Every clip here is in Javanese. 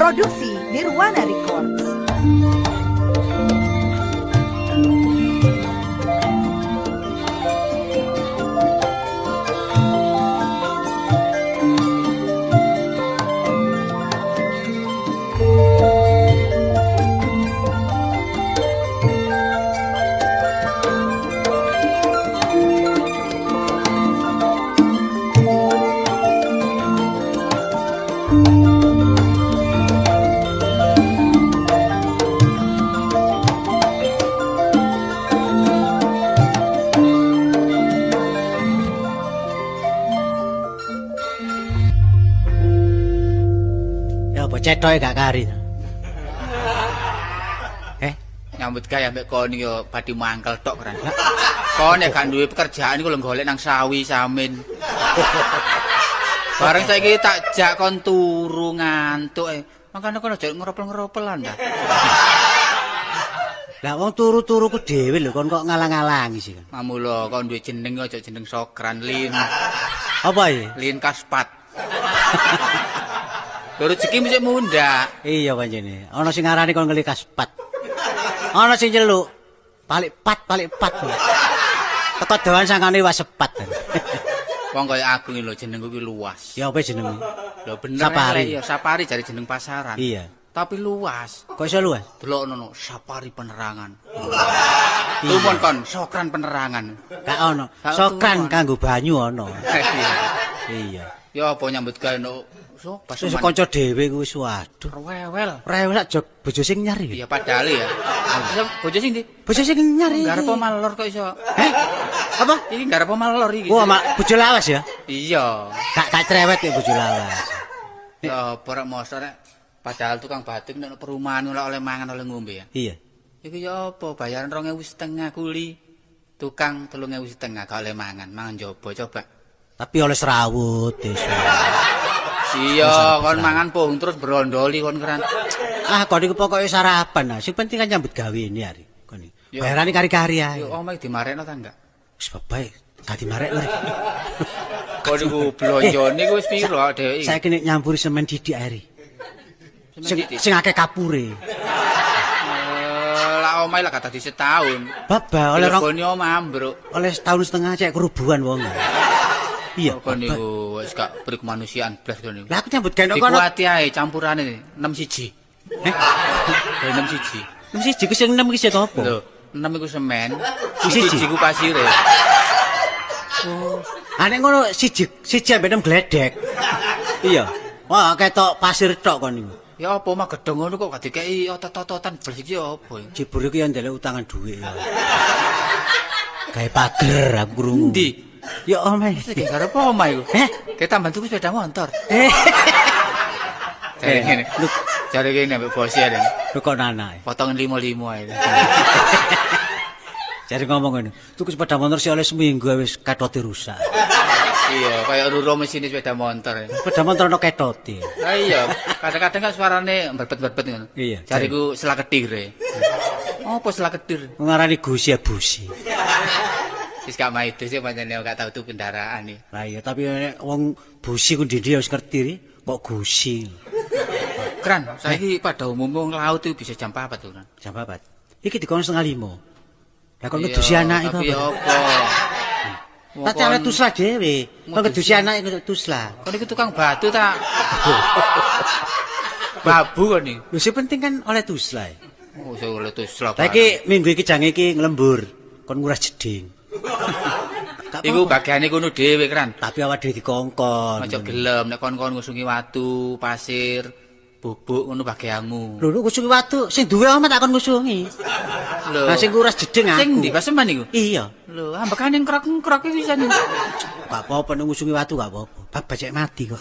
Produksi Nirwana Records. Ya apa cetoke gak kari ta? Nyambut gawe ambek kon yo badhe mangkel tok kan. Kon nek gak duwe pekerjaan iku lho golek nang sawi samin. Bareng saiki tak jak kon turu ngantuk e. Makane kon aja ngeropel-ngeropelan ta. Lah wong turu-turu ku dhewe lho kon kok ngalang-alangi sih kan. Mamula kon duwe jeneng aja jeneng Sokran Lin. Apa iki? Lin Kaspat. Lho rezeki mesti mundhak. Iya pancene. Ana sing ngarani kon ngeli kaspat. Ana sing nyeluk balik pat balik pat. Teko dawan sangkane wis sepat. Wong kaya aku iki lho jenengku iki luas. Ya apa jenengmu? Lho bener Sapari. Ya Sapari jare jeneng pasaran. Iya. Tapi luas. Kok iso luas? Delok ono Sapari penerangan. Tumon kon Sokran penerangan. Gak ono. Sokran kanggo banyu ono. Iya. Ya apa nyambut gawe no so wis kanca dhewe kuwi wis waduh. Rewel. Rewel sak jog bojo sing nyar iki. Iya padahal ya. Bojo sing ndi? Bojo sing nyar iki. Garep malor kok iso. Heh? Apa? Iki garep malor iki. Wah, mak bojo lawas ya? Iya. Gak cerewet ya bojo lawas. Ya apa rek mosok rek. Padahal tukang batik nek perumahan ora oleh mangan oleh ngombe ya. Iya. Iku ya apa bayaran 2.500 kuli. Tukang 3.500 gak oleh mangan, mangan njaba coba. Tapi oleh serawut desa. Iya, kon mangan pohong terus brondoli kon keran. Ah, kon iku pokoke sarapan. Sing penting kan nyambut gawe ini hari. Kon iki. Bayarane kari-kari ae. Yo omahe dimarekno ta enggak? Wis bae, gak dimarekno. Kon iku blonjone iku wis piro dheweke iki? Saiki nek nyampuri semen didik ae. Sing akeh kapure. Lah omahe lah gak dadi setahun. Baba oleh rong omah ambruk. Oleh setahun setengah cek kerubuhan wong. Iya, kon niku wis gak beri kemanusiaan blas kon niku. Lah aku nyambut gawe kono. Dikuati ae campurane 6-1. Heh. 6-1. 6-1 ku sing 6 iki sing apa? Lho, 6 iku semen, 1 iku pasire. Oh. Ah nek ngono 1 1 ambek 6 gledek. Iya. Wah, ketok pasir tok kon niku. Ya apa mah gedhong ngono kok gak dikeki otot-ototan blas iki ya apa? Jebur iki ya ndelok utangan dhuwit ya. Gawe pager aku krungu. Endi? Ya omahe. Iki garep omah iku. Heh, kita bantu sepeda motor. Jare ngene. Jare ngene ambek bos ya. Lho kok nanae. Potongan 55 ae. Jare ngomong ngene, tuku sepeda motor sih oleh seminggu wis ketote rusak. Iya, kaya ruro mesine sepeda motor. Sepeda motor ono ketote. Lah iya, kadang-kadang kan suarane berbet-berbet ngono. Iya. Jariku selakedir e. Apa selakedir? Ngarani gusi ya busi. Wis gak maido sih pancene gak tau tuku kendaraan iki. Lah iya, tapi wong busi ku ndi-ndi wis ngerti ri, kok gusi. Kran, saiki pada umumnya wong laut itu bisa jam 4 to, Kran. Jam 4. Iki dikon 4:30. Lah kon ngedusi anak iku apa? Tapi apa? Tak cara tuslah dhewe. Kon ngedusi anak iku tuslah. Kon iku tukang batu ta? Babu kon iki. Lho sing penting kan oleh tuslah. Oh, sing oleh tuslah. Lah iki minggu iki jange iki nglembur, kon nguras jeding. Iku bagiane kono dhewe, Kran. Tapi awak dhewe dikongkon. Aja gelem nek kon-kon ngusungi watu, pasir, bubuk ngono bagianmu. Lho ngusungi watu, sing duwe omah tak kon ngusungi. Lho. Lah sing nguras jeding aku. Sing ndi paseman iku? Iya. Lho, ambekane ngrok-ngrok iki pisan. Gak apa-apa nek ngusungi watu gak apa-apa. Bab bajek mati kok.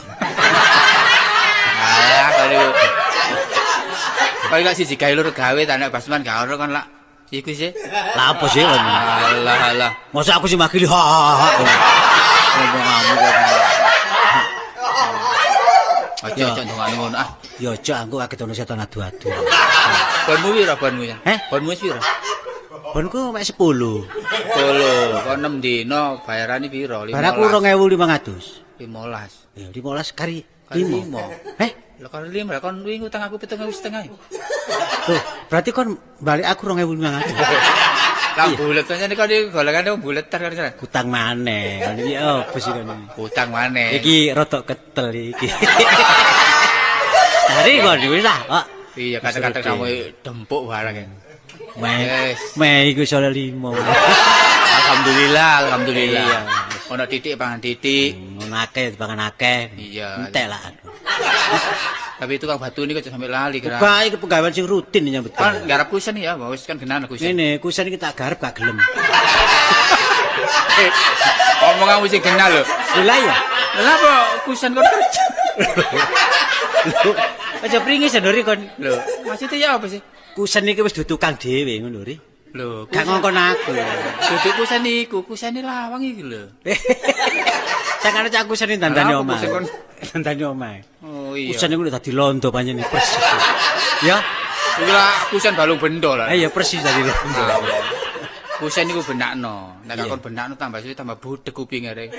Ah, kon iku. Kok gak siji gawe loro gawe ta nek basman gak ono kon lak iku sih. Lah apa sih kon? Alah alah. Mosok aku sing makili ha ha ha. Ngomong-ngomong kok. Aja aja ndongane ngono ah. Ya aja aku kaget ono setan adu-adu. Bonmu piro bonmu ya? Heh? Bonmu wis piro? Bonku mek 10. 10. Kok 6 dina bayarane piro? 15. Bar aku 2500. 15. Ya 15 kari Kari 5. limo. Heh? Lho kon 5, kon wingi utang aku 7,5. Loh, berarti kon balik aku 2.500. Lah bulet pancen kon iki golongane wong bulet ter kan. Utang maneh. Kon iki opo sih kon iki? Utang maneh. Iki rodok ketel iki. Dari kon wis lah, kok. Iya, kadang-kadang kamu dempuk barang ya. Meh iku iso 5. Alhamdulillah, alhamdulillah. Iya. Ono titik pangan titik. Ngono akeh pangan akeh. Iya. Entek lah. Tapi tukang batu ini kok sampe lali kira. Buka iki pegawean sing rutin nyambut. Kan garap kusen ya, wis kan genan kusen. Ngene, kusen iki tak garap gak gelem. Omongan wis genah lho. Lha iya. Lha apa kusen kon kerja? Aja pringis ndori kon. Lho, maksudnya ya apa sih? Kusen iki wis dudu tukang dhewe ngono ri. Lho, gak ngongkon aku. Duduk kusen iku, kusene lawang iki lho. Sakane cak kusene dandani omah. Dandani omah. Oh iya. Kusen iku dadi londo panjenengan persis. Ya. Iku lah kusen balung bendo lah. Iya persis dadi londo. Kusen iku benakno. Nek kon benakno tambah suwe tambah budheg kupinge rek.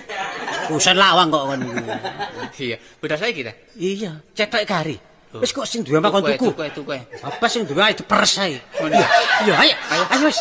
Kusen lawang kok kon iku. Iya, bedah saiki ta? Iya, cetok kari. Wis kok sing duwe omah kon tuku. Tuku. Apa sing duwe itu peres ae. Iya, ayo. Ayo wis.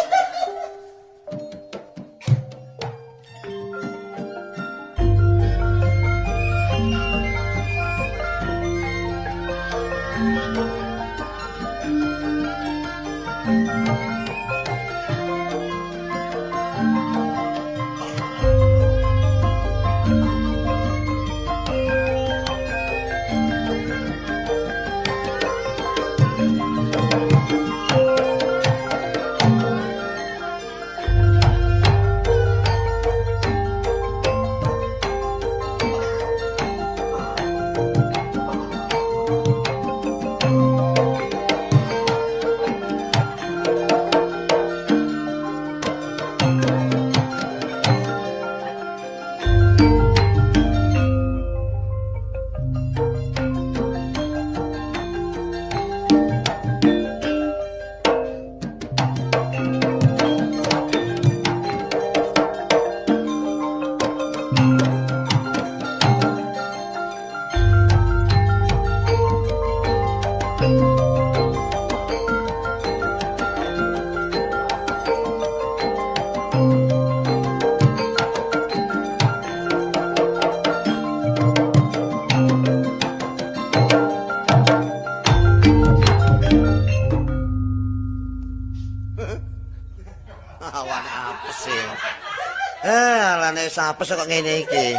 Apes kok ngene iki.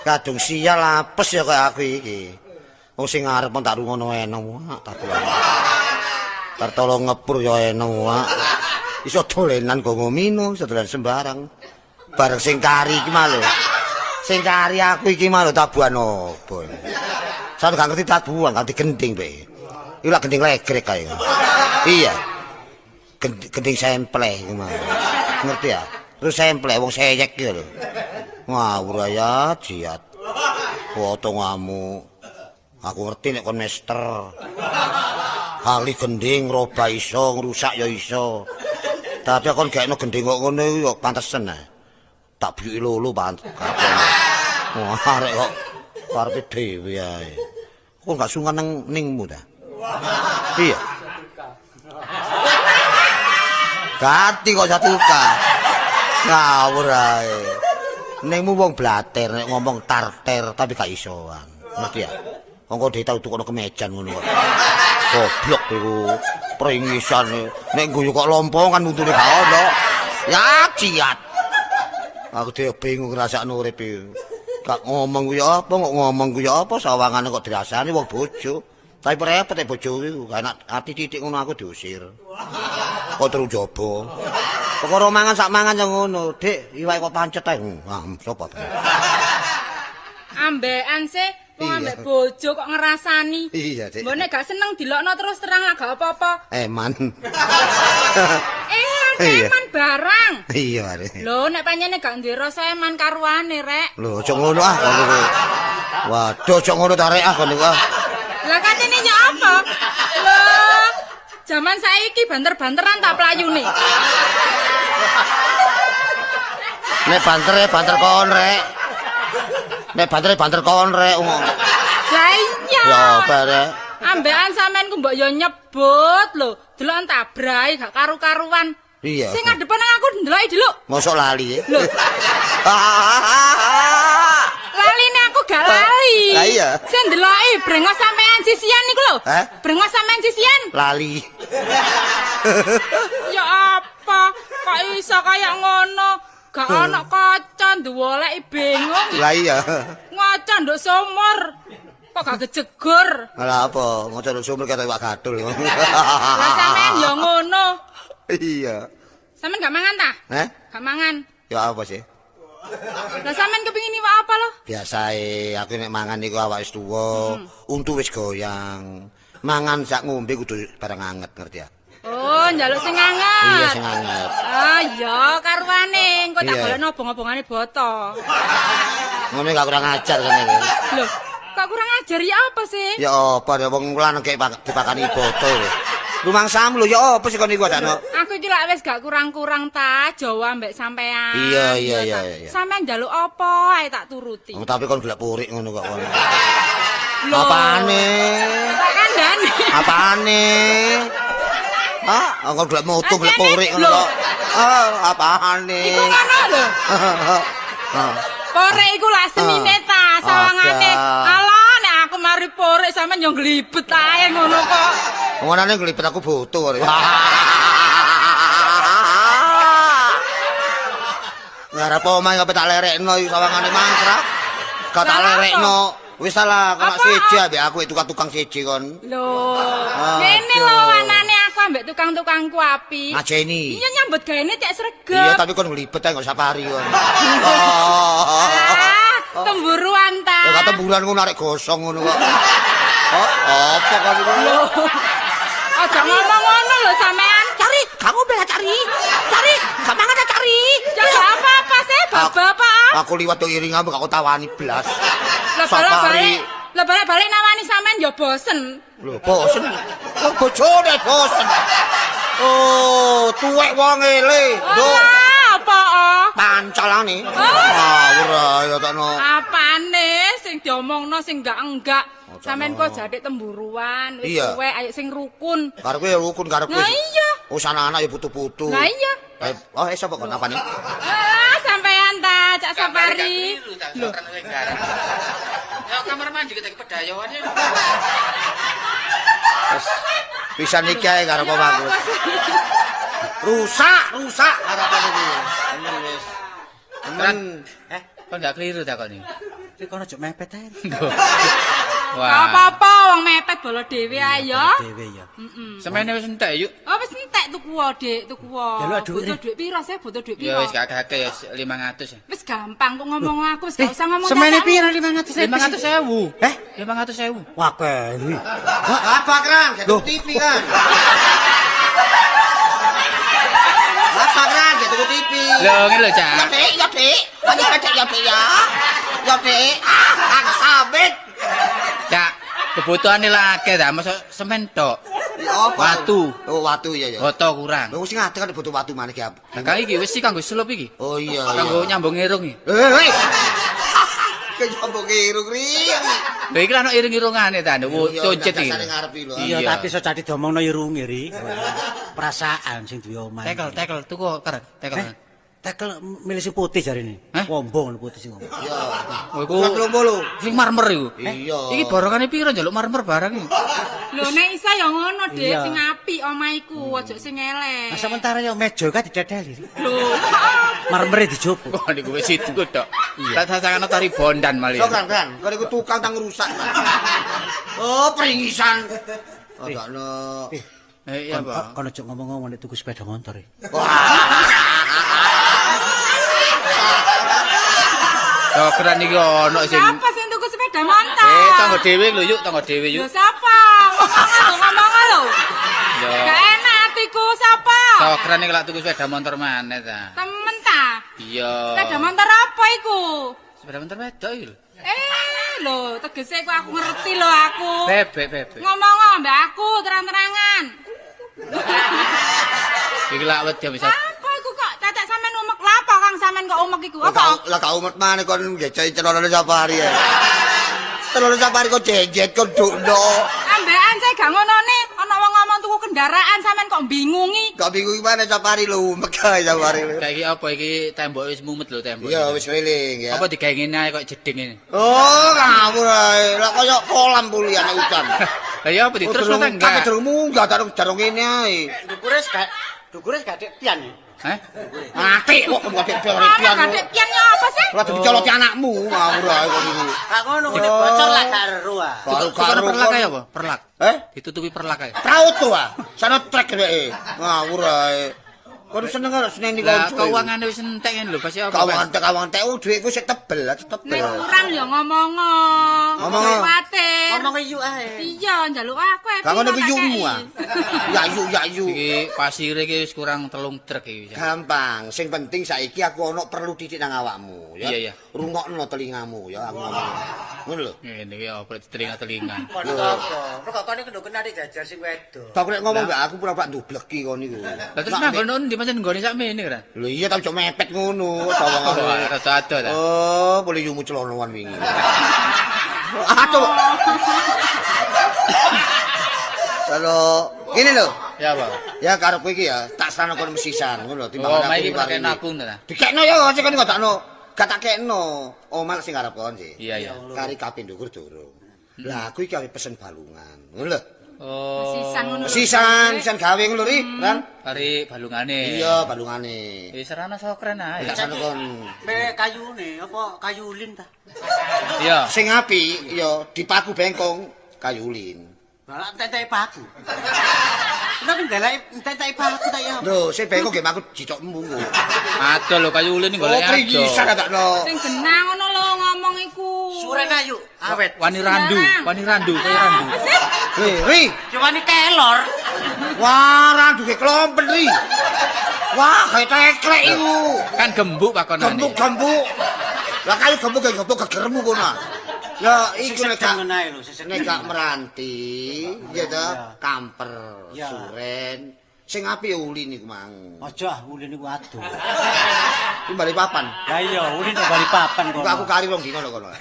Kadung sial apes ya kaya aku iki. Wong sing arep tak rungono enak tak. Tertolong ngepur ya enak. Iso dolenan go ngomino, iso dolan sembarang. Bareng sing kari iki malah. Sing kari aku iki malah tabuhan opo. Sampe gak ngerti tabuhan, gak digending pe. Iku lak gending legrek kae. Iya. Gending sempleh iku mah. Ngerti ya? Terus semplek wong seyek iki lho. Ngawur ya jiat. Foto ngamuk. Aku ngerti nek kon mester. Ahli gending roba iso, ngrusak ya iso. Tapi kon gaekno gending kok ngono iku ya pantesen ae. Tak biyuki lolo pantes. Wah, arek kok karepe dhewe ae. Kok gak sungkan nang ningmu ta? Iya. Gati kok satuka. Ngawur ae. Nengmu wong blater nek ngomong tarter tapi gak isoan. Ngerti ya? Wong kok dhewe tau tukono kemejan ngono kok. Goblok iku. Pringisan nek guyu kok lompongan untune gak ono. Ya ciat. Aku dhewe bingung ngrasakno urip iki. Gak ngomong ku ya apa, kok ngomong ku ya apa, sawangane kok dirasani wong bojo. Tapi repot nek bojo iku, gak enak ati titik ngono aku diusir. Kok terus jaba. Perkara mangan sak mangan ya ngono, Dik, iwake kok pancet ae. Ah, sapa? Ambekan sih, wong ambek bojo kok ngrasani. Iya, Dik. Mbok nek gak seneng dilokno terus terang lah gak apa-apa. Eman. Eman barang. Iya, Rek. Lho, nek pancene gak duwe rasa eman karuane, Rek. Lho, aja ngono ah kon niku. Waduh, aja ngono ta Rek ah kon niku ah. Lah katene ya apa? Lho, jaman saiki banter-banteran tak playune. Nek banter ya banter kon, Rek. Nek banter banter kon, Rek. Lah iya. Iya. Ya apa rek? Ambekan sampean ku mbok yo nyebut lho, deloken tabrai gak karu-karuan. Iya. Sing ngadepan nang aku ndeloki delok. Mosok lali. Lho. Laline aku gak lali. Lah iya. Sing ndeloki brengos sampean sisian niku lho. Hah? Brengos sampean sisian. Lali. Ya apa? Kok iso kaya ngono? Gak ana kaca nduwoleki bingung. Lah iya. Ngaca nduk sumur. Kok gak kejegur? Lah apa? Ngaca nduk sumur kaya iwak gathul. Lah sampean ya ngono. Iya. Sampean gak mangan ta? Heh? Gak mangan. Ya apa sih? Lah sampean kepingin iwak apa lho? Biasae aku nek mangan iku awak wis tuwa, untu wis goyang. Mangan sak ngombe kudu barang anget, ngerti ya? Oh, njaluk sing anget. Iya sing anget. Ah iya, karuane engko tak Iya. golekno obong-obongane boto. Ngono gak kurang ajar kene iki. Lho, kok kurang ajar ya apa sih? Ya apa ya wong lanang kek dipakani boto lho. Rumangsamu lho ya apa sih kon iku adakno? Aku iki lak wis gak kurang-kurang ta Jawa mbek sampean. Iya, iya, iya, iya. Sampean njaluk apa ae tak turuti. Oh, tapi kon golek purik ngono kok kon. Lho. Apane? Tak kandhane. Apane? Ah, kon golek moto golek purik ngono Lho. kok. Ah, apane? Iku ngono lho. Ah. Porek iku lak senine ta, sawangane. Ada. Alah nek aku mari porek sampean yo nglibet ae ngono kok. Ngonane nglibet aku butuh kok. Ngarep omah gak tak lerekno iki sawangane mangkrak. Gak tak Lah, apa? lerekno. Wis ta lah, kok Apa? siji ambek aku tukang-tukang siji kon. Lho, ngene lho anane aku ambek tukang-tukangku api. Ngajeni. Iya nyambut gaene cek sregep. Iya, tapi kon nglibet ae gak safari kon. Oh. Ah, temburuan ta. Ya kata bulan ngono arek gosong ngono kok. Oh, apa kon iku? Lho. Aja ngomong ngono lho sampean. Cari, kamu bela cari. Cari, gak mangan ta cari. Ya gak apa-apa sih, bapak-bapak. Aku liwat yo iringan gak aku tawani blas. Lah balik-balik, lah balik-balik nawani sampean ya bosen. Lho, bosen. Wong bojone bosen. Oh, tuwek wong ele. Lho, Alah, apa oh? pancalane. Ngawur ae takno. Apane sing diomongno sing enggak-enggak. Sampean kok jadek temburuan, wis Iya. tuwek ayo sing rukun. Karepku ya rukun karepku. Lah iya. Wis anak-anak ya putu-putu. Lah iya. Oh, sapa kon apane? Ah, sampean ta, Cak Safari. Lho. Ya kamar mandi kita pedayoan ya. Wis pisan iki ae karep omahku. Rusak, rusak karepane iki. Temen wis. Temen. Eh, kon gak keliru ta kon iki? Iki kono aja mepet ae. Gak Wah. apa-apa wong mepet bolo dhewe ae ya. Dhewe ya. Semene wis entek yuk. Oh wis entek tuku wae, Dik, tuku wae. Ya, lu aduh, Butuh dhuwit piro sih? Butuh dhuwit Ya piro? wis gak akeh ya 500 ya. Wis gampang kok ngomong aku wis gak usah ngomong. Semene cacakmu. piro 500.000? 500.000. Eh? 500.000. Wah, keri. Apa kran? Kayak TV kan. Apa kran? Kayak tuku TV. Lho ngene lho, Cak. Ya, Dik, ya, Dik. Banyak Dik, ya, Dik, ya. Ya, Dik. Ah, Kang Sabit. Cak, kebutuhane lah akeh ta, mosok semen tok. Ya apa? Watu. Oh, watu iya ya. Boto kurang. Lho sing ngadeg kan butuh watu maneh ki apa? Lah kang iki wis sih kanggo selup iki. Oh iya iya. Kanggo nyambung irung iki. Eh, eh. Kayak nyambung irung ri. Lho iki lha ono irung-irungane ta, nduk concet iki. Dasare ngarep iki lho. Iya, tapi iso jadi diomongno irunge ri. Perasaan sing duwe omah. Tekel, tekel tuku kerek, tekel. Eh, tekel milih sing putih jarine. Hah? Wombong putih sing ngomong. Iya. Oh, iku Kurang 30. sing marmer iku. Iya. Iki borongane piro njaluk marmer barang iki? Lho nek isa ya ngono, Dik, Iya. sing apik omahku, aja sing elek. Nah, sementara yo meja kan didedeli. Lho, apa? Marmere dijupuk. Kok niku wis itu tok. Tak sasangane tari bondan malih. Sok kan kan, kon iku tukang tang rusak. Oh, peringisan. Oh, gak no. Eh, iya, Pak. Kon aja ngomong-ngomong nek tuku sepeda motor. E. Dokteran iki ono sing Siapa sing tuku sepeda motor? Eh, tangga dhewe lho yuk, tangga dhewe Lho yuk. sapa? Ngomong lho, ngomong lho. Ya. Gak enak atiku sapa? Dokteran iki lak tuku sepeda motor maneh ta. Temen ta? Iya. Sepeda motor apa iku? Sepeda motor wedok iki lho. Eh, lho, tegese iku aku ngerti lho aku. Bebek, bebek. Ngomong mbak aku terang-terangan. Iki lak wedi bisa. Apa iku kok cacak sampean umek lapo Kang sampean kok umek iku? Apa? Lah gak umet maneh kon ngeceki celonane safari ya. Telur Sapari kok jejet kok dukno. Ambekan saya gak ngonone, ana wong ngomong tuku kendaraan sampean kok bingungi. Kok bingung gimana Sapari lho, megah Sapari lho. Kayak iki apa iki tembok wis mumet lho tembok. Iya wis keliling ya. Apa digawe ngene ae kok jeding ngene. Oh, ngawur ae. Lah kaya kolam pulian udan. Lah ya apa diterusno ta enggak? Aku durung munggah, durung ngene ae. Dukure gak pian. Heh? Mati kok gak pian. Gak pian ya apa sih? Lah dicoloti anakmu ngawur ae kok niku. Gak ngono ngene bocor lah gak ero ah. Karo perlak ae apa? Perlak. Eh? Ditutupi perlak ae. Praut to ah. Sana trek dheweke. Ngawur ae. Kon seneng karo seneni kanca. Lah keuangane wis entek ngene lho, pasti apa? Keuangan entek, dhuwitku sik tebel, tebel. Nek kurang ya ngomong. Ngomong. Ngomong yu ae. Iya, njaluk aku ae. Gak ngono ku yumu ah. Ya yu ya yu. Iki pasire iki wis kurang 3 truk iki. Gampang, sing penting saiki aku ono perlu titik nang awakmu ya. Iya, iya. Rungokno telingamu ya aku ngomong. Ngono lho. Ngene iki apa telinga-telinga. Kono apa? Kok kene kendho kena dijajar sing wedok. Aku nek ngomong mbek aku pura-pura ndubleki kon niku. Lah terus nang ngono ndi pancen nggone sakmene kan? Lho iya tapi cok mepet ngono sawangane. Rada ado ta. Oh, boleh yumu celonoan wingi. Aduh. Kalau ngene lho. Ya apa? Ya karepku iki ya, tak serano kon mesisan ngono lho timbang aku. Oh, iki pakai nabung ta. Dikekno ya sing kon ngodakno. Gak tak kekno. Omah sing arep kon sih. Iya, iya. Kari kabeh ndukur durung. Lah aku iki arep pesen balungan. Ngono lho. Oh. Sisan ngono. Sisan gawe ngono ri, Ran. Kari balungane. Iya, balungane. Wis serana sokren ae. Tak serana kon. Me kayune apa kayu ulin ta? Iya. Sing apik ya dipaku bengkong kayu ulin. Lah entek-enteke paku. Kenapa ndelek entek-enteke paku ta ya? Lho, sing bengkong nggih aku jitokmu. Adoh lho kayu ulin golek adoh. Oh, prigisan takno. Sing genah ngono lho ngomong iku. Suren ayu, awet. Wani randu, wani randu, kayu randu. Ri, ri, wani kelor. Wah, randu ge klompen ri. Wah, kayak teklek iku. Kan gembuk pakonane. Gembuk-gembuk. Lah kayu gembuk ge gembuk gegermu kono. Ya iku nek gak nek gak meranti, ya ta, kamper, suren. Sing apik ulin iku mang. Aja ah ulin iku adoh. Iki bali papan. Lah iya, ulin kok bali papan kono. Aku kari rong dina lho kono.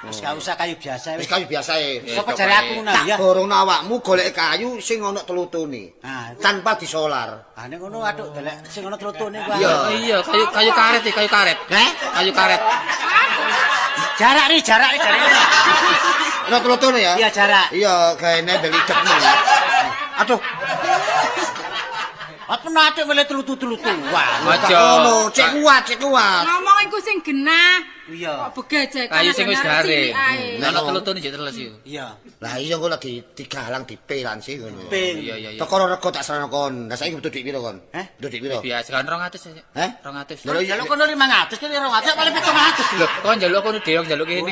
Wis gak usah kayu biasa wis. Wis kayu biasa e. Sapa jare aku ngono ya. Tak borongno awakmu golek kayu sing ana tlutune. Tanpa disolar. Ah nek ngono atuk delek sing ana tlutune kuwi. Iya, kayu karet iki, kayu karet. Heh? Kayu karet. Jarak ri, jarak ri, jarak. Ana tlutune ya? Iya, jarak. Iya, gaene belidekmu. Aduh. Apa nate mele tlutu-tlutuan. Aja ngono, cek kuat, cek kuat. Ngomong iku sing genah. Iya. Kok begejekan. Kayu sing wis garing. Ana tlutune jek teles iku. Iya. Lah iya engko lagi digalang dipelan sih ngono. Iya iya iya. Perkara rego tak serana kon. Lah saiki butuh dhuwit piro kon? Heh? Butuh dhuwit piro? Biasa kan 200 aja. Heh? 200. Lho njaluk kono 500 kene 200 paling 700. Lho, kon njaluk kono dhewe njaluk kene.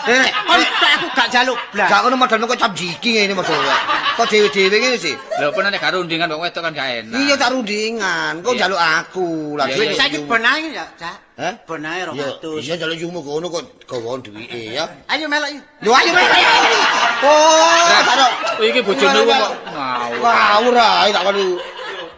Nek kon tok aku gak njaluk blas. Gak ngono modalmu kok cap jiki ngene modal. Kok dhewe-dhewe ngene sih? Lho, pun nek gak rundingan wong wedok kan gak enak. Iya tak rundingan, kok njaluk aku. Lah dhuwit saiki benahe ya, Cak. Heh? Benahe 200. Iya njaluk yumu kono kok gawon duwike ya. Ayo melok yuk. Lho ayo melok. Oh, karo iki bojone wong kok ngawur. Ngawur ae tak kono.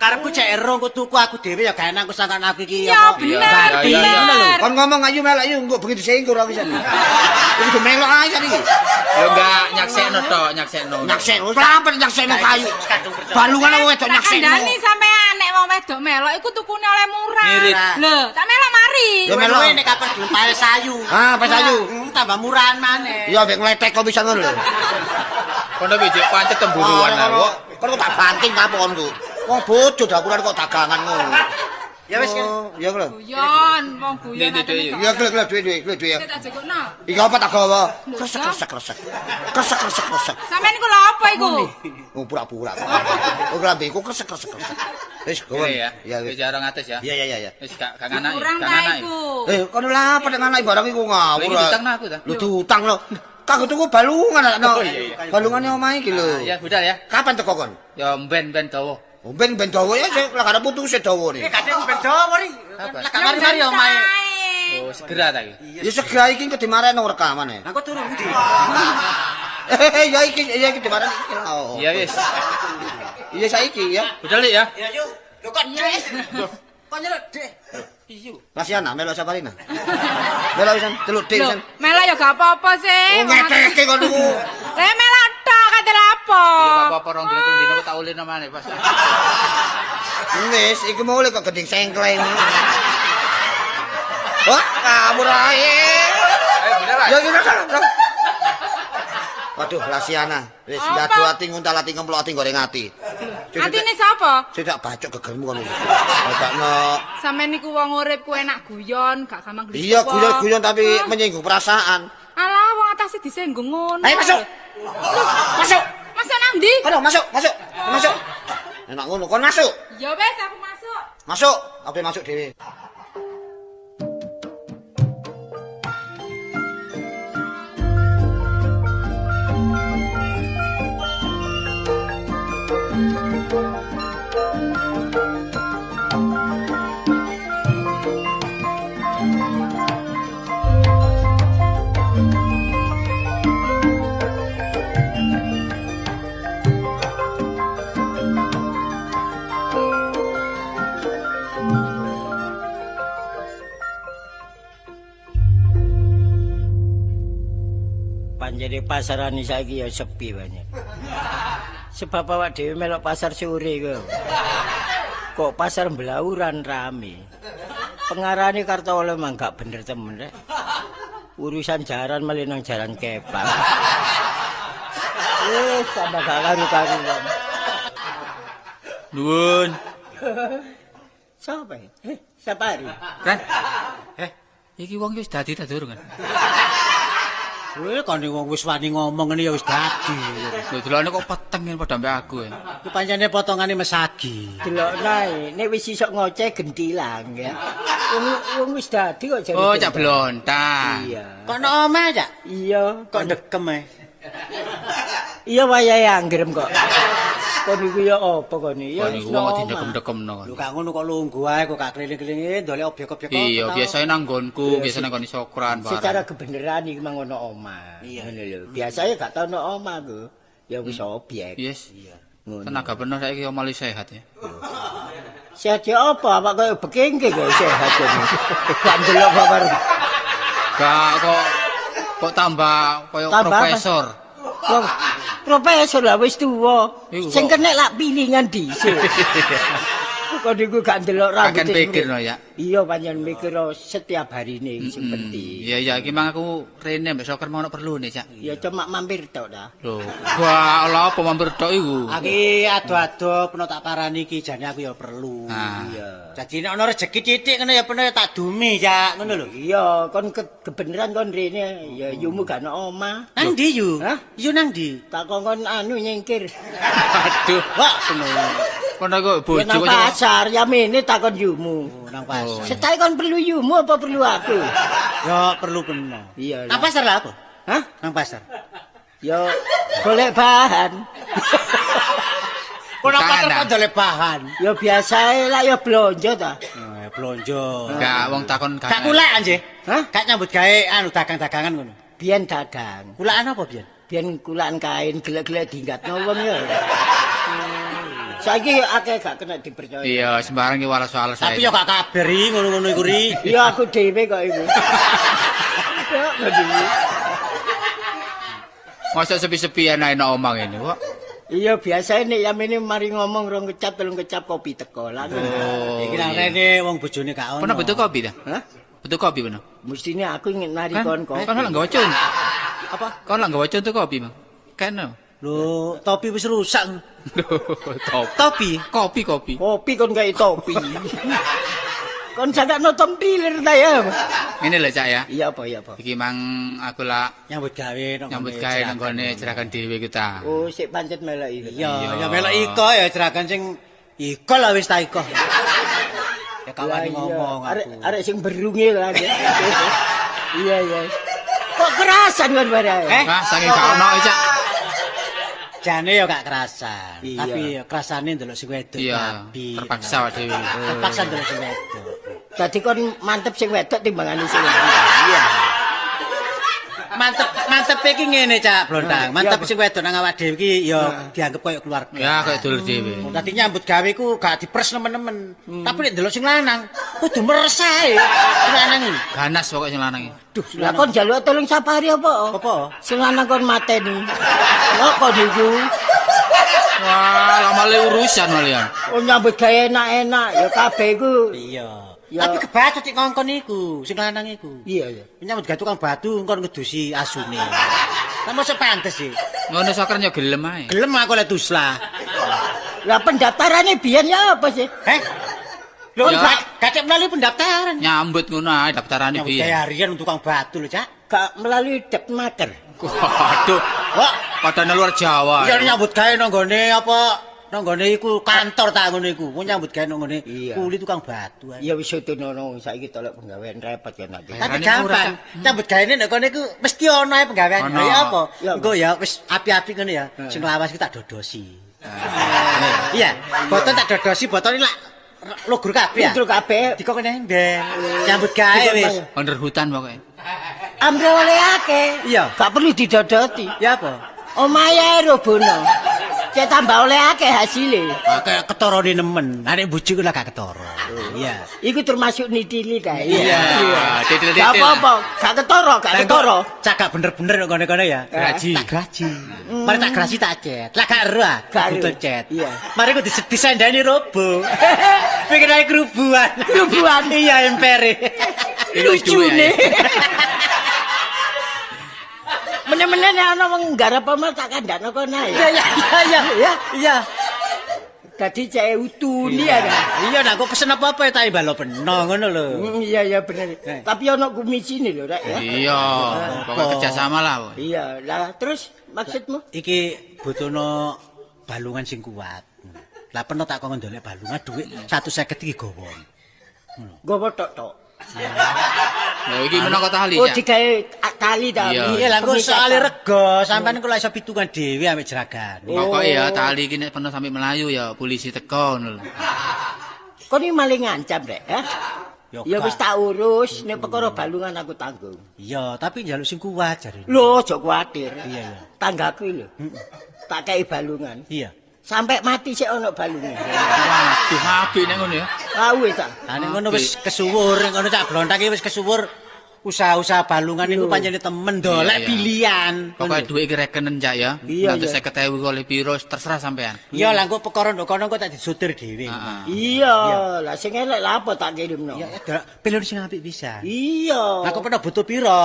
Karepku cek ero engko tuku aku dhewe ya gak enak aku sangkan aku iki ya bener bener. Kon ngomong ayo melok yuk engko bengi disingkur aku pisan. Kudu melok ae iki. Ya enggak nyaksekno tok, nyaksekno. Nyaksekno, sampe nyaksekno kayu. Balungan wong wedok nyaksekno. Kandhani sampean nek wong wedok melok iku tukune oleh murah. Lho, tak melok mari. Ya melok nek kapan gelem pae sayu. Ah, pae sayu. Tambah murahan maneh. Iya, mek ngletek kok pisan ngono lho. Kono wis pancet temburuan aku. Kon kok tak banting apa kon ku. Wong bojo dapuran kok dagangan ngono. Ya wis kan. Ya lho. Guyon, wong guyon. Ya glek glek duwe duwe ya. Tak jekokno. Iki apa tak gawa? Kresek kresek kresek. Kresek kresek kresek. Sampeyan iku lho apa iku? Oh pura-pura. Oh klambiku kresek kresek kresek. Wis gawa. Ya wis 200 ya. Iya iya iya. Wis gak nganaki. Kurang ta iku. Eh kono lha apa nek nganaki barang iku ngawur. Iki diutangno aku ta. Lho diutang lho. Kanggo tuku balungan no. Balungane omahe iki lho. Ya budal ya. Kapan teko kon? Ya ben-ben dawa. Ben-ben dawa ya sing lak arep putuse dawa ni. Eh kadang ben dawa ri. Lak mari-mari omahe. Oh segera ta iki. Ya segera iki engko dimareno rekaman e. Lah kok turu ndi? Ya iki ya iki dimareno iki. Iya wis. Iya saiki ya. Budal ya. Ya yo. Lho kok dek. Kok nyeluk dek. Iya. Lasiana melok Saparina. Melok pisan, celuk dik pisan. Melok ya gak apa-apa sih. Oh ngeteke kon niku. Lah melok tok kate lapo. Ya gak apa-apa rong dino dino tak ulino maneh pas. Wis, iku mau kok gending sengkleng. Wah, kabur ae. Ayo bener lah. Ya ya. Waduh, Lasiana. Wis ngadu ati nguntal ati ngemplok ati goreng ati. Atine sapa? Sing tak bacok gegermu kono. Badakno. Sampeyan niku wong urip ku enak guyon, gak gampang glisuk. Iya, guyon-guyon tapi menyinggung perasaan. Alah, wong atase disinggung ngono. Ayo masuk. Masuk. Masuk nang ndi? Kono masuk, masuk. Masuk. Enak ngono, kon masuk. Ya wis, aku masuk. Masuk, aku masuk dhewe. Panjene pasaran saiki ya sepi banyak. Sebab awak dhewe melok pasar sore kok. Kok pasar Blauran rame. Pengarane Kartolo emang gak bener temen rek. Urusan jaran malah nang jaran kepang. Wis tambah gak karu-karuan. Nuwun. Sapa? Sapari. Kan? Iki wong wis dadi ta durung kan? Kowe kon wong wis wani ngomong ngene ya wis dadi. Lho delokne kok peteng ngene padha ambek aku ya. Iku pancene potongane mesagi. Delokne ae, nek wis iso ngoceh gentilang ya. Wong wis dadi kok jare. Oh, Cak Blontang. Iya. Kok nang omah, Cak? Iya, kok dekem ae. Iya wayahe anggrem kok. Kon iku ya apa kon iki? Ya wong kok didekem-dekemno kon. Lho gak ngono kok lungguh ae kok gak keliling-keliling ndolek objek-objek kok. Iya, biasane nang nggonku, biasane nang nggone Sokran barang. Secara kebenaran iki mang ono omah. Ngono lho. Biasane gak tau ono omah ku. Ya wis objek. Yes. Iya. Ngono. Tenaga penuh saiki malah sehat ya. Sehat ya apa? Awak koyo bekengke kok sehat kok. Gak ndelok babar. Gak kok tambah koyo profesor. Wong profesor lah wis tuwa. Sing kenek lak pilingan dhisik. Kok niku gak ndelok rambut. Akan pikir no ya. Iya pancen mikir setiap harine sing penting. Iya iya iki mang aku rene mbek Soker mau ono perlu nih, Cak. Ya cuma mampir tok ta. Lho, wah lha apa mampir tok iku? Aki ado-ado peno tak parani iki jane aku ya perlu. Iya. Dadi nek ono rezeki titik ngono ya peno tak dumi, Cak, ngono lho. Iya, kon kebeneran kon rene ya yumu gak ono omah. Nang ndi yu? Hah? Yu nang ndi? Tak kongkon anu nyingkir. Aduh, wah peno. Kono kok bojo nang pasar ya mene takon yumu. Oh, nang pasar. Setai kon perlu yumu apa perlu aku? Ya perlu peno. Iya. Nang pasar lah apa? Hah? Nang pasar. Ya golek bahan. Kok nang pasar kok golek bahan? Ya biasae lah ya blonjo ta. Oh, ya blonjo. Gak wong takon gak. Gak kulakan sih. Hah? Gak nyambut gawe anu dagang-dagangan ngono. Biyen dagang. Kulakan apa biyen? Biyen kulakan kain gelek-gelek dinggatno wong ya. Saiki akeh gak kena dipercaya. Iya, sembarang iki walas-walas ae. Tapi yo gak kabar iki ngono-ngono iku ri. Iya aku dhewe kok iku. Ya kok dhewe. Masa sepi-sepian ae nang omah ngene kok. Iya biasane nek yamene mari ngomong rong kecap telung kecap kopi teko lah. Oh. Iki nang rene wong bojone gak ono. Pernah butuh kopi ta? Hah? Butuh kopi pernah? Mestine aku ingin nari kon kopi. Kon lak nggawa cun. Apa? Kon lak nggawa cun tuh kopi, Bang. Kene. Lho, topi wis rusak. Lho, topi. Kopi, kopi. Kopi kon gawe topi. Kon sagak nonton thriller ta ya. Ngene lho, Cak ya. Iya apa, iya apa. Iki mang aku lak nyambut gawe nang nggone jeragan dhewe iku ta. Oh, sik pancet melok iki. Iya, ya melok iko ya jeragan sing iko lah wis ta iko. Ya kawan ngomong aku. Arek sing berunge lah. Iya, iya. Kok kerasan kon barang? Wah, saking gak ono, Cak. Jane ya gak kerasan, tapi ya kerasane ndelok sing wedok rabi. Terpaksa awak dhewe. Terpaksa ndelok sing wedok. Dadi kon mantep sing wedok timbangane sing lanang. Iya. Mantep, mantep iki ngene, Cak Blontang. Mantep sing wedok nang awak dhewe iki ya dianggep koyo keluarga. Ya kaya dulur dhewe. Dadi nyambut gawe iku gak dipres nemen-nemen. Tapi nek ndelok sing lanang, kudu meres ae. Sing lanang iki. Ganas pokoke sing lanang iki. Duh, Lah kon njaluk tolong Sapari apa? Apa? Sing lanang kon mateni. Lho kon iku. Wah, lama le urusan malian. Oh nyambut gawe enak-enak ya kabeh iku. Iya. Ya. Tapi kebacut cik ngongkon iku, sing lanang iku. Iya, iya. Nyambut gawe tukang batu ngkon ngedusi asune. Lah mosok pantes sih. Ngono soker yo gelem ae. Gelem aku lek tuslah. Lah pendaftarane biyen ya apa sih? Heh? Lho Ya. gak melalui pendaftaran. Nyambut ngono ae daftarane Nyambut piye. gawe harian tukang batu lho, Cak. Gak melalui depmaker. Waduh, Wah, padane luar Jawa. iya nyambut gawe nang nggone apa? Nang nggone iku kantor ta ngono iku. Wong nyambut gawe nang nggone Iya. kuli tukang batu ae. Ya wis utunono saiki tolek penggawean repot ya nanti. Tapi Herane gampang. Nyambut gawe nek kono iku mesti ono ae penggawean. Ono. Ya apa? Ya. Engko ya wis api-api ngono ya. Sing lawas iki tak dodosi. Iya, botol tak dodosi, botol ini lak lugur kabeh ya. Lugur kabeh. Dikok ember. Nyambut gawe wis. Under hutan pokoke. Amre oleh akeh. Iya. Gak perlu didodoti. Ya apa? Omahe ae robono. Cek tambah oleh akeh hasile. Ah, kayak ketorone nemen. Lah nek bojo ku lah gak ketoro. Iya. Iku termasuk nitili ta. Iya, titil-titil. Gak apa-apa, gak ketoro, gak ketoro. Cak gak bener-bener nek kono-kono ya. Graji. Tak graji. Mari tak graji tak cet. Lah gak ero ah. Gak ero. Butuh cet. Iya. Mari ku disendani robo. Pikir ae kerubuan. Kerubuan. Iya empere. Lucune. Meneh-meneh nek ana wong nggarap omah tak kandhakno kono ae. Iya iya iya iya. Iya. Dadi cek utuni ya. Iya nek aku pesen apa-apa ya tak imbalo peno ngono lho. Iya iya bener. Tapi ana kumisine lho rek ya. Iya, pokoke kerjasama lah. pokoke. Iya, lah terus maksudmu? Iki butuhno balungan sing kuat. Lah peno tak kok ndolek balungan dhuwit 150 iki gowo. Gowo tok-tok. Lho iki menaka tali Oh ya. digawe tali ta. Iya. Iya lah engko Pemikatan. soalé rega, sampean kok iso pitungan dhewe ambek jeragan. Pokoke ya tali iki nek peno sampe melayu ya polisi teko ngono lho. Kon iki maling ngancam rek, ha? Ya Ya wis tak urus, nek perkara balungan aku tanggung. Iya, tapi njaluk sing kuat jarene. Lho, aja kuwatir. Iya, iya. Tanggaku lho. Tak kei balungan. Iya. Sampai mati sik ana balungan. Waduh, apik nek ngono ya. Ah wis ta. Lah nek ngono wis kesuwur, nek ngono cak blontak iki wis kesuwur. Usaha-usaha balungan iku pancene temen dolek Iya, iya. pilihan. Pokoke dhuwit iki rekenen Cak ya. Iya, iya. 150.000 oleh piro terserah sampean. Iya lah engko perkara ndok kono engko tak disutir dhewe. Heeh. Iya, lah sing elek lah apa tak kirimno. Iya, ya, pilihan sing apik pisan. Iya. Lah kok pernah butuh piro?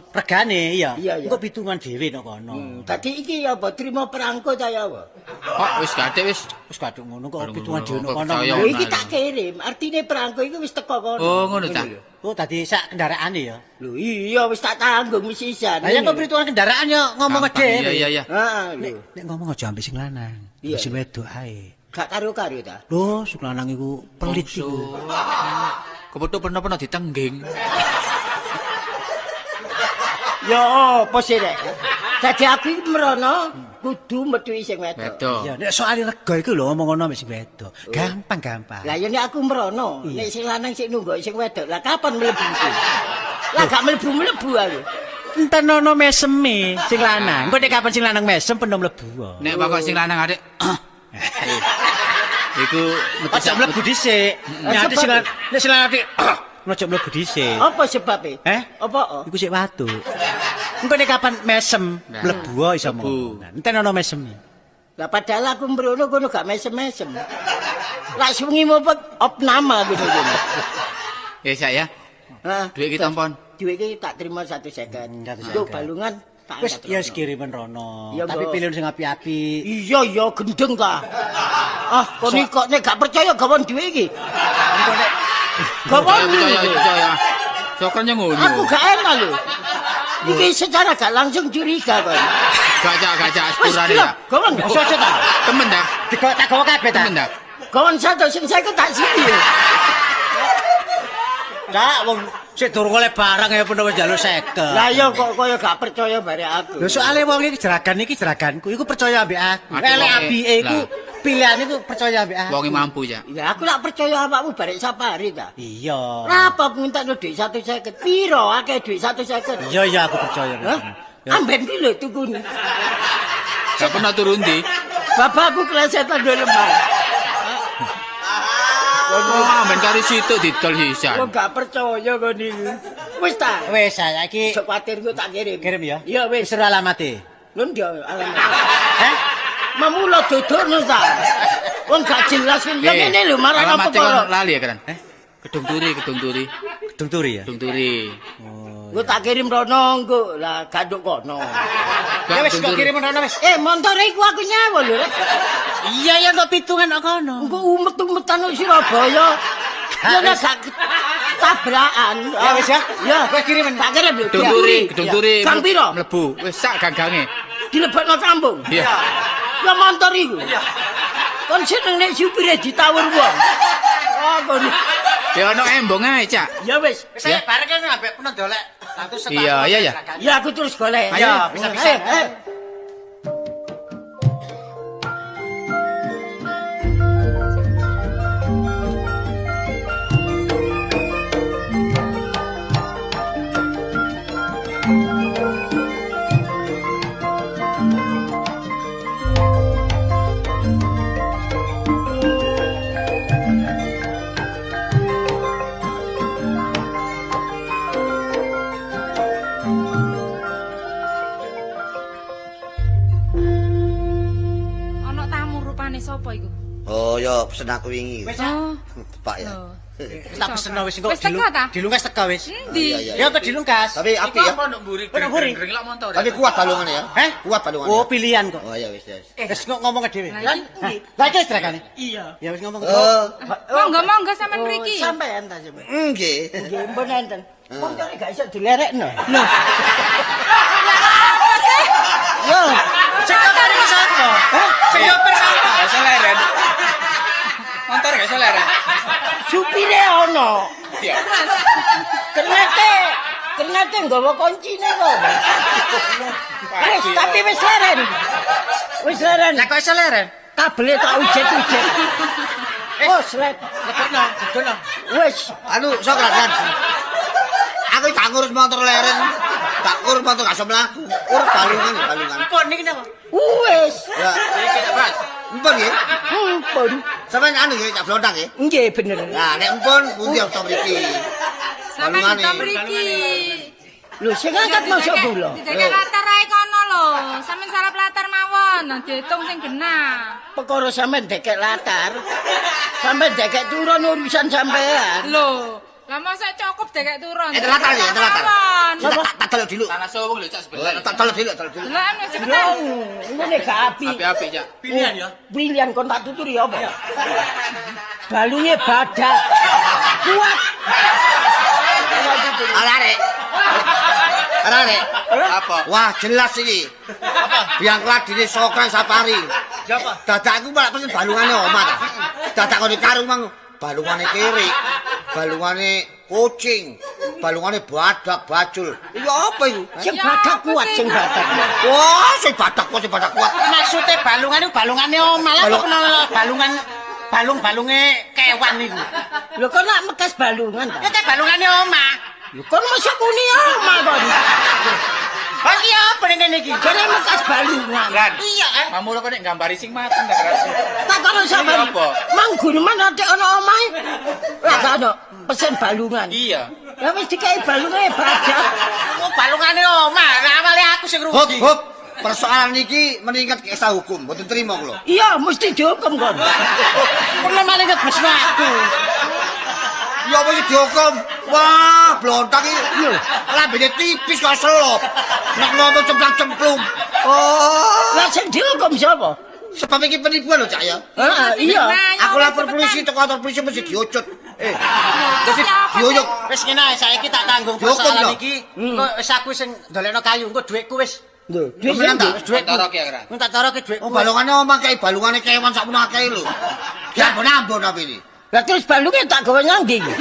Regane iya. Iya, iya. Engko pitungan dhewe ndok kono. Dadi iki apa trimo perangko ta ya apa? Kok wis gadek wis. Wis kadung ngono kok Kadung pitungan ngono, dhewe ndok kok kono. percaya. Lho iki tak kirim, artine perangko iku wis teko kono. Oh, ngono ta. Oh, tadi sak kendaraane ya. Lho iya wis tak tanggung wis sisan. Lah ya kok perhitungan kendaraan ya ngomong Gampang, dhewe. Iya iya iya. Heeh, lho. Nek ngomong aja ambek sing lanang, Iya. sing wedok ae. Gak karo-karo ta. Lho, sing lanang iku pelit iku. Kepethuk peno-peno ditengging. Ya apa sih rek? Dadi aku iki merono kudu metuki sing wedok. Wedok. Iya, nek soal rega iku lho ngomong ngono ambek sing wedok. Gampang-gampang. Lah ya nek aku merono, nek sing lanang sik nunggu sing wedok, lah kapan mlebu iku? Lah gak mlebu-mlebu aku. Entenono meseme sing lanang. Engko nek kapan sing lanang mesem peno mlebu. Nek pokok sing lanang adek. Iku metu Aja mlebu dhisik. Nek Sebab- sing lanang nek sing lanang adik aja mlebu dhisik. Apa sebabe? Eh? Apa? Iku sik watuk. Engko nek kapan mesem Nah. mlebu iso Mlebu. mlebu. Entenono meseme. Lah padahal aku mrono kono gak mesem-mesem. Lah sewengi mopet opname aku kono. Ya Cak ya. Heeh. Duit iki tampon. Duit iki tak terima 150. 150. Yo balungan tak Wis angkat ya rono. wis kirimen rono. Iya, Tapi Mbok. pilihan sing api-api. Iya iya gendeng ta. Ah, kon iki kok nek gak percaya gawon duit iki. Gawon. Percaya percaya. Sokernya ngono. Aku gak enak lho. Iki secara gak langsung curiga kon. Gak Cak, gak Cak Wis sepurane gelem, ya. gawon. Wis aja ta. Temen ta? Digawa tak gawa kabeh ta. Temen ta? Gawon satu sing 50 tak sini. Cak wong sik durung oleh barang ya pun wis njaluk 50. Lah iya kok kaya gak percaya bare aku. Lho soalé wong iki jeragan iki jeraganku, iku percaya ambek aku. Aduh, Elek wonge. apike iku Lah. Pilihan iku percaya ambek aku. Wonge mampu ya. Ya aku lak percaya awakmu barek safari ta. Iya. Lah apa aku ngentekno dhuwit 150? Piro akeh dhuwit 150? Iya iya aku percaya. Hah? Amben ki lho tukune. Gak pernah turun ndi. Bapakku klesetan duwe lemah. Wah, ben kari situ didol sisan. Kok gak percaya kon iki. Wis ta. Wis saiki Sok kuwatir ku tak kirim. kirim ya. Iya wis. Wis ora alamate. Lho ndi alamat. Heh? Mamulo dodorno ta. Wong gak jelas ki. Ya ngene lho marang apa Alamate kon perkara. lali ya, Kran? Gedung Turi, Gedung Turi, Gedung Turi ya. Gedung Turi. Engko tak kirim rono engko. Lah gak nduk kono. Ya wis Gedung kok Turi. kirim rono wis. Montore iku aku nyawa lho. Rek. Iya ya kok pitungan kok kono. Engko umet-umetan nang Surabaya. Ya nek gak tabrakan. Ya wis ya. Ya, Wis kiriman. Tak kirim lho. Gedung Turi, Gedung Turi. Gang piro? Mlebu. Wis sak ganggange. Dilebokno kampung. Iya. Ya montor iku. Kon seneng nek supire ditawur wong. Oh, kon. Ya ono embong ae, Cak. Ya wis. Wis saya bareng kan ambek peno dolek. Terus Iya, iya ya. Ya aku terus golek. Ayo, bisa-bisa. Ayo, ayo. Ana tamu rupane sapa iku? Oh ya pesen aku wingi. Wis Oh. Pak ya. Lho. Wis tak peseno wis engko Wis teko ta? dilungkas teko wis. Endi? Iya, iya. Ya kok dilungkas. Tapi api ya. nduk mburi? Nduk mburi. Gring lak montor. Tapi kuat balungane ya. Heh? Kuat balungane. Oh, pilihan kok. Oh iya wis wis. Wis kok ngomong dhewe. Lah iki Lah iki strekane. Iya. Ya wis ngomong. Oh, monggo monggo sampean mriki. Sampean ta sampean. nggih. Nggih, mpun enten. Montore gak iso dilerekno. Lho. Yo, Sing nyopir iku sapa? Sing nyopir sapa? Gak iso leren. Montor gak iso leren. supire ono. Iya. Kernete, kernete nggawa koncine kok. Wis, tapi wis leren. Wis leren. Lah kok iso leren? Kabele tak ujet-ujet. Oh, slet. Lebokno, jedono. Wis. Anu sok Lan. Aku gak ngurus motor leren. Gak ngurus motor gak iso mlaku. Urus balungan ya balungan. Kok niki napa? Wis. Ya, Iki Cak Bas. empun nggih. Empun. Sampeyan anu nggih Cak Blontang nggih. Nggih bener. Nah, nek empun pundi to mriki. Sampeyan Balungane. ditom mriki. Lho sing angkat masuk kula. Didekek latar ae kono lho. Sampeyan sarap latar mawon, nah diitung sing genah. Perkara sampean dekek latar. Sampean dekek turun urusan sampean. Lho, lah mosok cukup dekek turun. Eh, latar ya, latar. Mawon. Tak tak delok dulu. Tanah sowong lho Cak sebelah. Tak delok dulu, delok dulu. Deloken wis Lho, cepetan. ngene gak api. Api-api Cak. Pilihan ya. Pilihan kon tak tuturi apa? Balunge badak. Kuat. Arek. Arek. Apa? Wah, jelas iki. Apa? Biang kladine Sokran Safari. Ya apa? Dadak aku malah pesen balungane omah ta. Dadak kok karung mang balungane kiri, balungane kucing, balungane badak bajul. Iki apa iku? Sing Ya, badak apa kuat sih? sing badak. Wah, sing badak kuat, sing badak kuat. Maksude balungan iku balungane omah lah kok Balung- kenal balungan balung-balunge kewan niku. Lho kon nak mekas balungan ta? Ya teh balungane omah. Lho kon mosok muni omah kon. Iki apa ning ngene iki? Jane mekas balungan. Ran. Iya, eh. Mamu kok nek gambari sing mateng ta, Ran. Tak kono sampean. Iya, apa? Mang guneman ate ana omahe. Lah gak ono pesen balungan. Iya. Ya wis dikai balunge badak. Oh, balungane omah. Lah awale aku sing Hop, rugi. hop. Persoalan iki meningkat ke esa hukum, mboten terima kula. Iya, mesti dihukum kon. Perlu malah ngebesno aku. Ya apa sih dihukum? Wah, blontang iki. Lambene tipis kok selop. Nek ngomong cemplang-cemplung. Oh. Lah sing dihukum sapa? Sebab iki penipuan lho, Cak ya. Heeh, iya. Aku lapor polisi teko kantor polisi mesti diucut. Mesti diuyuk. Wis ngene ae saiki tak tanggung Dihukum, persoalan lho. iki. Engko wis aku sing ndolekno kayu, engko dhuwitku wis. Lho, duit Temenan sing ta? Wis dhuwitku. Toro ki ya, Ran. Engko tak toroke dhuwitku. Oh, balungane omah kae balungane kewan sakmono akeh lho. Ya ambon-ambon apa ini? Lah terus balunge tak gawe nang ndi? iki?